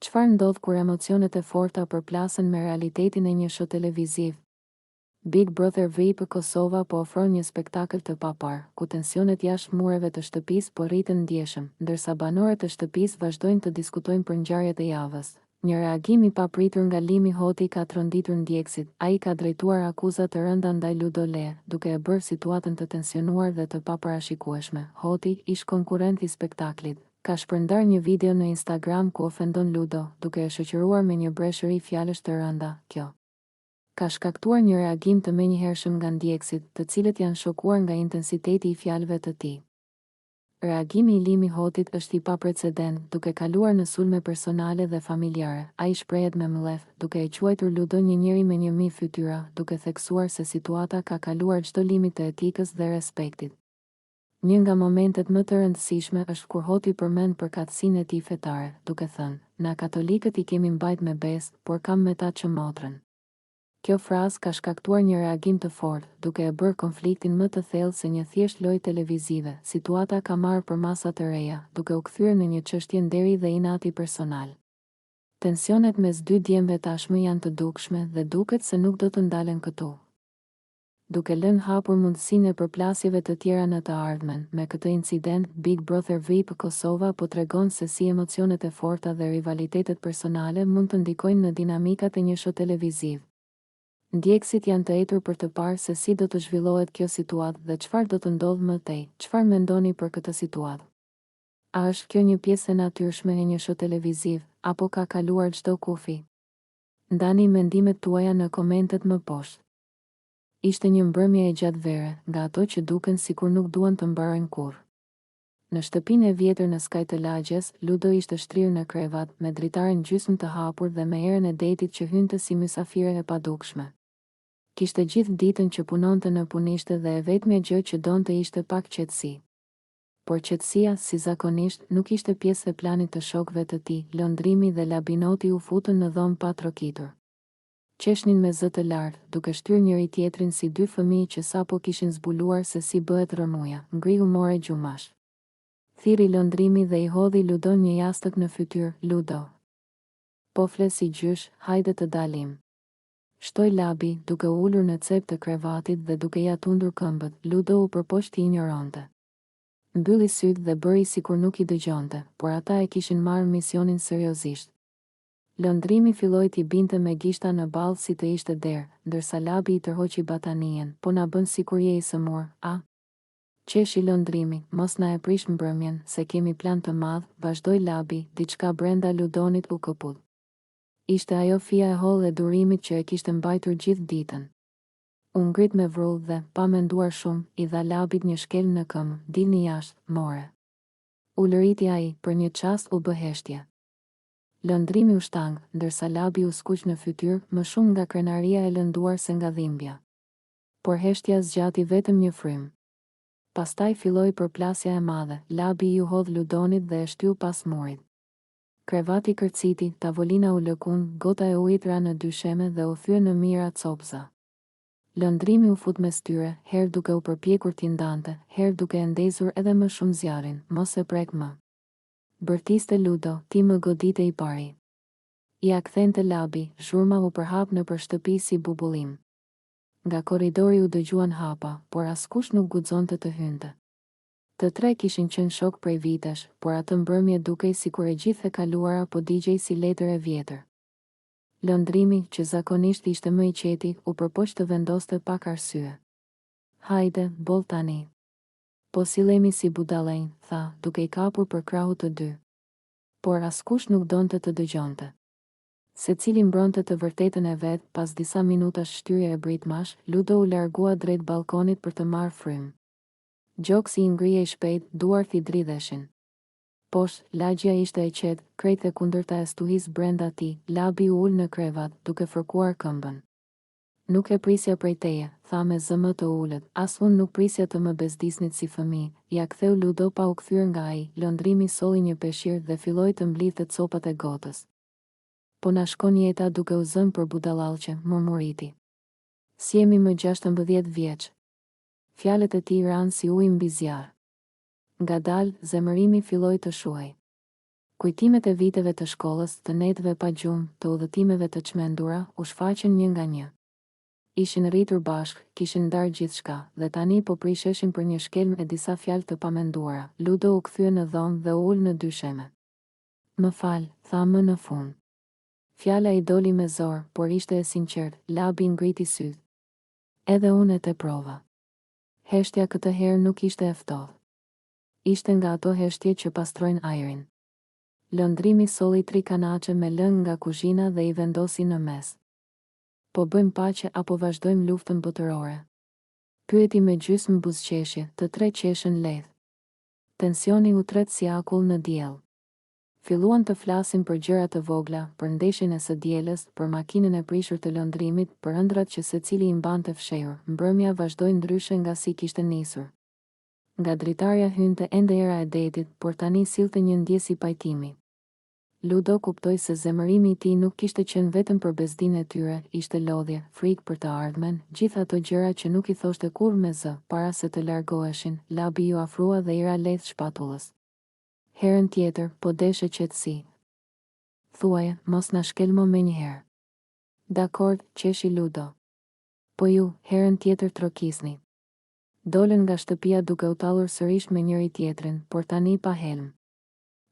Çfarë ndodh kur emocionet e forta përplasen me realitetin e një show televiziv? Big Brother VIP Kosova po ofron një spektakël të paparë, ku tensionet jashtë mureve të shtëpisë po rriten ndjeshëm, ndërsa banorët e shtëpisë vazhdojnë të diskutojnë për ngjarjet e javës. Një reagim i papritur nga Limi Hoti ka tronditur ndjekësit, ai ka drejtuar akuza të rënda ndaj Ludo Le, duke e bërë situatën të tensionuar dhe të paparashikueshme. Hoti, ish-konkurrent i spektaklit, Ka shpërndarë një video në Instagram ku ofendon Ludo, duke e shoqëruar me një breshëri fjalësh të rënda. Kjo ka shkaktuar një reagim të menjëhershëm nga ndjekësit, të cilët janë shokuar nga intensiteti i fjalëve të tij. Reagimi i Limi Hotit është i paprecedentë, duke kaluar në sulme personale dhe familjare. Ai shprehet me mllef, duke e quajtur Ludon një njeri me 1000 fytyra, duke theksuar se situata ka kaluar çdo limit të etikës dhe respektit. Një nga momentet më të rëndësishme është kur Hoti përmend përkatësinë e tij fetare, duke thënë, Na katolikët i kemi mbajt me besë, por kam me ta që motrën. Kjo frazë ka shkaktuar një reagim të fortë, duke e bërë konfliktin më të thellë se një thjesht lojë televizive. Situata ka marrë përmasa të reja, duke u kthyer në një çështje nderi dhe inati personal. Tensionet mes dy djemve tashmë janë të dukshme dhe duket se nuk do të ndalen këtu. Duke lënë hapur mundësinë e përplasjeve të tjera në të ardhmen, me këtë incident, Big Brother VIP Kosova po tregon se si emocionet e forta dhe rivalitetet personale mund të ndikojnë në dinamikat e një show televiziv. Ndjekësit janë të etur për të parë se si do të zhvillohet kjo situatë dhe çfarë do të ndodhë më tej. Çfarë mendoni për këtë situatë? A është kjo një pjesë e natyrshme e një show televiziv, apo ka kaluar çdo kufi? Ndani mendimet tuaja në komentet më poshtë. Ishte një mbrëmje e gjatë vere, nga ato që duken sikur nuk duan të mbarojnë kurrë. Në shtëpinë e vjetër në skaj të lagjes, Ludo ishte shtrirë në krevat, me dritaren gjysmë të hapur dhe me erën e detit që hynte si mysafire e padukshme. Kishte gjithë ditën që punonte në punishte dhe e vetmja gjë që donte ishte pak qetësi. Por qetësia, si zakonisht, nuk ishte pjesë e planit të shokëve të tij, Londrimi dhe Labinoti u futën në dhomë pa trokitur. Qeshnin me zë të lartë, duke shtyrë njëri-tjetrin si dy fëmijë që sapo kishin zbuluar se si bëhet rrëmuja. Ngrihu more gjumash. Thirri Londrimi dhe i hodhi Ludon një jastëk në fytyrë, Ludo. Po fle si gjysh, hajde të dalim. Shtoi Labi, duke u ulur në cep të krevatit dhe duke ia tundur këmbët, Ludo u përpoq t'i injoronte. Mbylli sytë dhe bëri sikur nuk i dëgjonte, por ata e kishin marrë misionin seriozisht. Londrimi filloi t'i binte me gishta në ballë si të ishte derë, ndërsa Labi i tërhoqi batanijen, Po na bën sikur je i sëmurë, a? Qeshi Londrimi, Mos na e prish mbrëmjen, se kemi plan të madh, vazhdoi Labi, diçka brenda Ludonit u këput. Ishte ajo fija e hollë e durimit që e kishte mbajtur gjithë ditën. U ngrit me vrull dhe, pa menduar shumë, i dha Labit një shkelm në këmbë, Dilni jashtë, more. Ulëriti ai, për një çast u bë heshtje. Londrimi u shtang, ndërsa Labi u skuq në fytyrë, më shumë nga krenaria e lënduar se nga dhimbja. Por heshtja zgjati vetëm një frymë. Pastaj filloi përplasja e madhe, Labi iu hodh Ludonit dhe e shtyu pas murit. Krevati kërciti, tavolina u lëkund, gota e ujit ra në dysheme dhe u thye në mijëra copëza. Londrimi u fut mes tyre, herë duke u përpjekur t'i ndante, herë duke e ndezur edhe më shumë zjarrin, mos e prek më. Bërtiste Ludo, ti më godite i pari. Ia kthente Labi, zhurma u përhap nëpër shtëpi si bubullimë. Nga korridori u dëgjuan hapa, por askush nuk guxonte të hynte. Të tre kishin qenë shokë prej vitesh, por atë mbrëmje dukej sikur e gjithë e kaluara po digjej si letër e vjetër. Londrimi, që zakonisht ishte më i qeti, u përpoq të vendoste pak arsye. Hajde, boll tani. Po sillemi si budallenj, tha, duke i kapur për krahu të dy. Por askush nuk donte të dëgjonte. Secili mbronte të vërtetën e vet, pas disa minutash shtyrje e britmash, Ludo u largua drejt ballkonit për të marrë frymë. Gjoksi i ngrihej shpejt, duart i dridheshin. Poshtë, lagjja ishte e qetë, krejt e kundërta e stuhisë brenda tij, Labi u ul në krevat, duke fërkuar këmbën. Nuk e prisja prej teje, tha me zë më të ulët, as unë nuk prisja të më bezdisnit si fëmijë, ia ktheu Ludo pa u kthyer nga ai, Londrimi solli një peshqir dhe filloi të mblidhte copat e gotës. Po na shkon jeta duke u zënë për budallallëqe, murmuriti. S'jemi më 16 vjeç. Fjalët e tij ranë si ujë mbi zjarr. Ngadalë, zemërimi filloi të shuhej. Kujtimet e viteve të shkollës, të netëve pa gjumë, të udhëtimeve të çmendura, u shfaqën një nga një. Ishin rritur bashkë, kishin ndarë gjithçka, dhe tani po prisheshin për një shkelm e disa fjalë të pamenduara. Ludo u kthye në dhomë dhe u ul në dysheme. Më fal, tha më në fund. Fjala i doli me zor, por ishte e sinqertë, Labi ngriti sytë. Edhe unë e teprova. Heshtja këtë herë nuk ishte e ftohtë. Ishte nga ato heshtje që pastrojnë ajrin. Londrimi solli tri kanaçe me lëng nga kuzhina dhe i vendosi në mes. Po bëjmë paqe apo vazhdojmë luftën botërore? Pyeti me gjysmë buzëqeshje, të tre qeshën lehtë. Tensioni u tret si akull në diell. Filluan të flasin për gjëra të vogla, për ndeshjen e së dielës, për makinën e prishur të Londrimit, për ëndrrat që secili i mbante fshehur. Mbrëmja vazhdoi ndryshe nga si kishte nisur. Nga dritarja hynte ende era e detit, por tani sillte një ndjesi pajtimi. Ludo kuptoi se zemërimi i tij nuk kishte qenë vetëm për bezdinë e tyre, ishte lodhje, frikë për të ardhmen, gjithë ato gjëra që nuk i thoshte kurrë me zë, para se të largoheshin, Labi iu afrua dhe i ra lehtë shpatullës. Herën tjetër, po deshe qetësi. Thuaje, mos na shkelmo menjëherë. Dakord, qeshi Ludo. Po ju, herën tjetër trokisni. Dolën nga shtëpia duke u tallur sërish me njëri-tjetrin, por tani pa helm.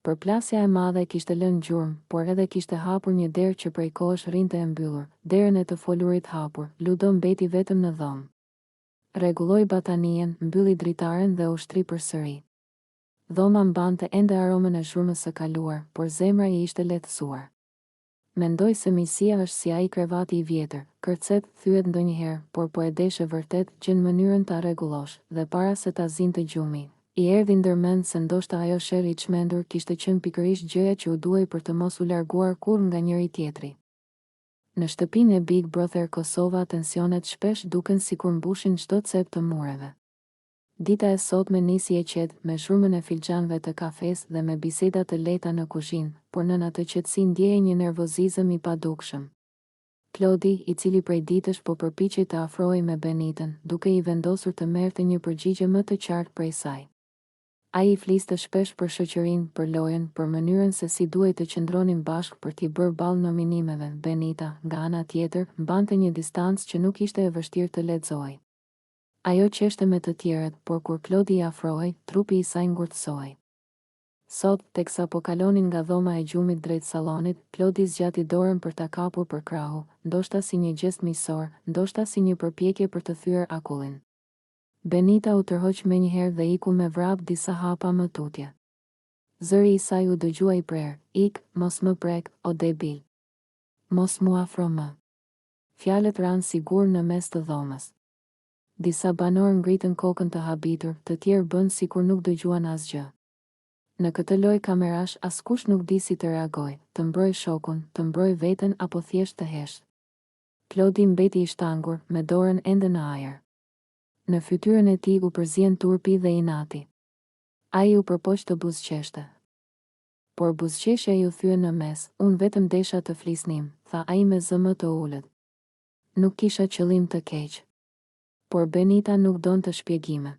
Përplasja e madhe kishte lënë gjurmë, por edhe kishte hapur një derë që prej kohësh rrinte e mbyllur, derën e të folurit hapur. Ludo mbeti vetëm në dhomë. Rregulloi batanijen, mbylli dritaren dhe u shtri përsëri. Dhoma mbante ende aromën e zhurmës së kaluar, por zemra i ishte lehtësuar. Mendoj se miqësia është si ai krevati i vjetër, kërcet, thyhet ndonjëherë, por po e deshe vërtet, gjen mënyrën ta rregullosh, dhe para se ta zinte gjumi, i erdhi ndër mend se ndoshta ajo sherr i çmendur kishte qenë pikërisht gjëja që u duhej për të mos u larguar kurrë nga njëri-tjetri. Në shtëpinë e Big Brother Kosova tensionet shpesh duken sikur mbushin çdo cep të mureve. Dita e sotme nisi e qetë, me zhurmën e filxhanëve të kafesë dhe me biseda të lehta në kuzhinë, por nën atë qetësi ndjehej një nervozizëm i padukshëm. Klodi, i cili prej ditësh po përpiqej të afrohej me Benitën, dukej i vendosur të merrte një përgjigje më të qartë prej saj. Ai i fliste shpesh për shoqërinë, për lojën, për mënyrën se si duhej të qëndronin bashkë për t'i bërë ballë nominimeve. Benita, nga ana tjetër, mbante një distancë që nuk ishte e vështirë të lexohej. Ajo qeshte me të tjerët, por kur Klodi i afrohej, trupi i saj ngurtësohej. Sot, teksa po kalonin nga dhoma e gjumit drejt sallonit, Klodi zgjati dorën për ta kapur për krahu, ndoshta si një gjest miqësor, ndoshta si një përpjekje për të thyer akullin. Benita u tërhoq menjëherë dhe iku me vrap disa hapa më tutje. Zëri i saj u dëgjua i prerë, Ik, mos më prek, o debil. Mos m'u afro më. Fjalët ranë si gurë në mes të dhomës. Disa banorë ngritën kokën të habitur, të tjerë bënë sikur nuk dëgjuan asgjë. Në këtë lojë kamerash askush nuk di si të reagojë, të mbrojë shokun, të mbrojë veten apo thjesht të heshtë. Klodi mbeti i shtangur, me dorën ende në ajër. Në fytyrën e tij u përzien turpi dhe inati. Ai u përpoq të buzëqeshte. Por buzëqeshja iu thye në mes, unë vetëm desha të flisnim, tha ai me zë më të ulët. Nuk kisha qëllim të keq. Por Benita nuk donte shpjegime.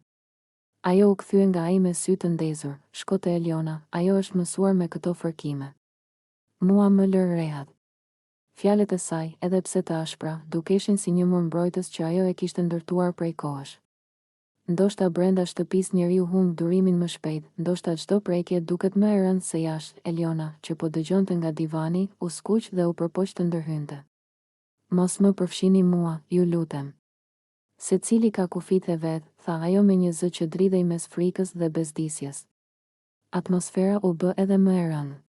Ajo u kthye nga ai me sy të ndezur, shko te Eliona, ajo është mësuar me këto fërkime. Mua më lër rehat. Fjalët e saj, edhe pse të ashpra, dukeshin si një mur mbrojtës që ajo e kishte ndërtuar prej kohësh. Ndoshta brenda shtëpisë njeriu humb durimin më shpejt, ndoshta çdo prekje duket më e rëndë se jashtë, Eliona, që po dëgjonte nga divani, u skuq dhe u përpoq të ndërhynte. Mos më përfshini mua, ju lutem. Secili ka kufijtë e vet, tha ajo me një zë që dridhej mes frikës dhe bezdisjes. Atmosfera u bë edhe më e rëndë.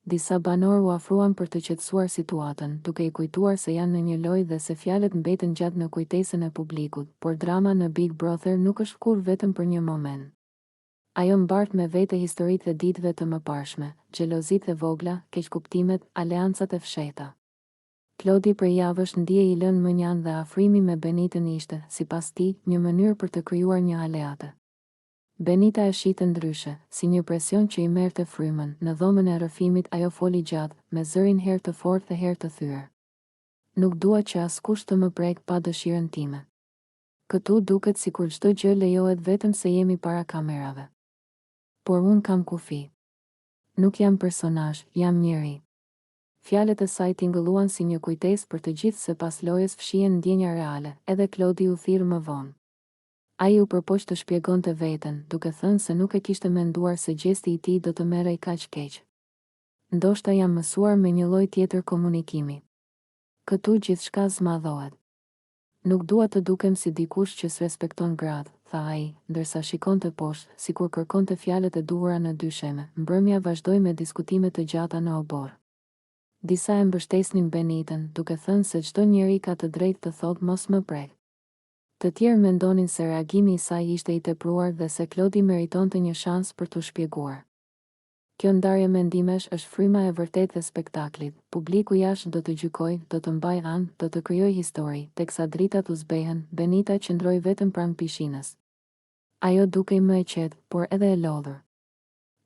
Disa banorë u afruan për të qetësuar situatën, duke i kujtuar se janë në një lojë dhe se fjalët mbeten gjatë në kujtesën e publikut, por drama në Big Brother nuk është kurrë vetëm për një moment. Ajo mbart me vete historitë e ditëve të mëparshme, xhelozitë e vogla, keqkuptimet, aleancat e fshehta. Klodi prej javësh ndihej i lënë mënjanë dhe afrimi me Benitën ishte, sipas tij, një mënyrë për të krijuar një aleate. Benita e shihte ndryshe, si një presion që i merrte frymën, në dhomën e rrëfimit ajo foli gjatë, me zërin herë të fortë e herë të thyer. Nuk dua që askush të më prekë pa dëshirën time. Këtu duket sikur çdo gjë lejohet vetëm se jemi para kamerave. Por unë kam kufi. Nuk jam personazh, jam njeri. Fjalët e saj tingëlluan si një kujtesë për të gjithë se pas lojës fshihen ndjenja reale, edhe Klodi u thirr më vonë. Ai u përpoq të shpjegonte veten, duke thënë se nuk e kishte menduar se gjesti i tij do të merrej kaq keq. Ndoshta jam mësuar me një lloj tjetër komunikimi. Këtu gjithçka zmadhohet. Nuk dua të dukem si dikush që s'respekton gratë, tha ai, ndërsa shikonte poshtë, sikur kërkonte fjalët e duhura në dysheme. Mbrëmja vazhdoi me diskutime të gjata në oborr. Disa e mbështesnin Benitën, duke thënë se çdo njeri ka të drejtë të thotë mos më prek. Të tjerë mendonin se reagimi i saj ishte i tepruar dhe se Klodi meritonte një shans për t'u shpjeguar. Kjo ndarje mendimesh është fryma e vërtetë e spektaklit. Publiku jashtë do të gjykojë, do të mbajë anë, do të krijojë histori. Teksa dritat u zbehën, Benita qëndroi vetëm pranë pishinës. Ajo dukej më e qetë, por edhe e lodhur.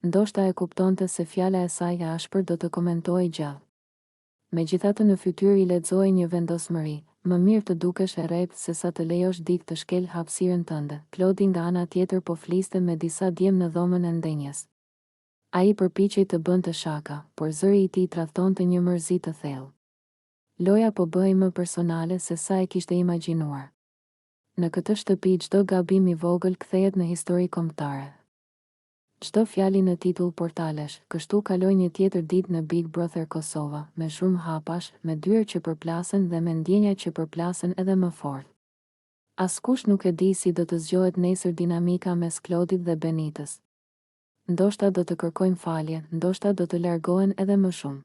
Ndoshta e kuptonte se fjala e saj e ashpër do të komentohej gjatë. Megjithatë në fytyrë i lexohej një vendosmëri, më mirë të dukesh e rreptë sesa të lejosh dikë të shkelë hapësirën tënde. Klodi nga ana tjetër po fliste me disa djem në dhomën e ndenjes. Ai përpiqej të bënte shaka, por zëri i tij tradhtonte një mërzi të thellë. Loja po bëhej më personale se sa e kishte imagjinuar. Në këtë shtëpi çdo gabim i vogël kthehet në histori kombëtare. Çdo fjali në titull portalesh, kështu kaloi një tjetër ditë në Big Brother Kosova, me zhurmë hapash, me dyer që përplasen dhe me ndjenja që përplasen edhe më fort. Askush nuk e di si do të zgjohet nesër dinamika mes Klodit dhe Benitës. Ndoshta do të kërkojnë falje, ndoshta do të largohen edhe më shumë.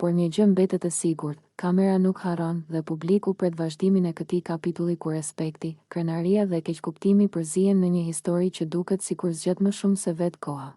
Por një gjë mbetet e sigurt, kamera nuk harron dhe publiku pret vazhdimin e këtij kapitulli ku respekti, krenaria dhe keqkuptimi përzihen në një histori që duket sikur zgjat më shumë se vetë koha.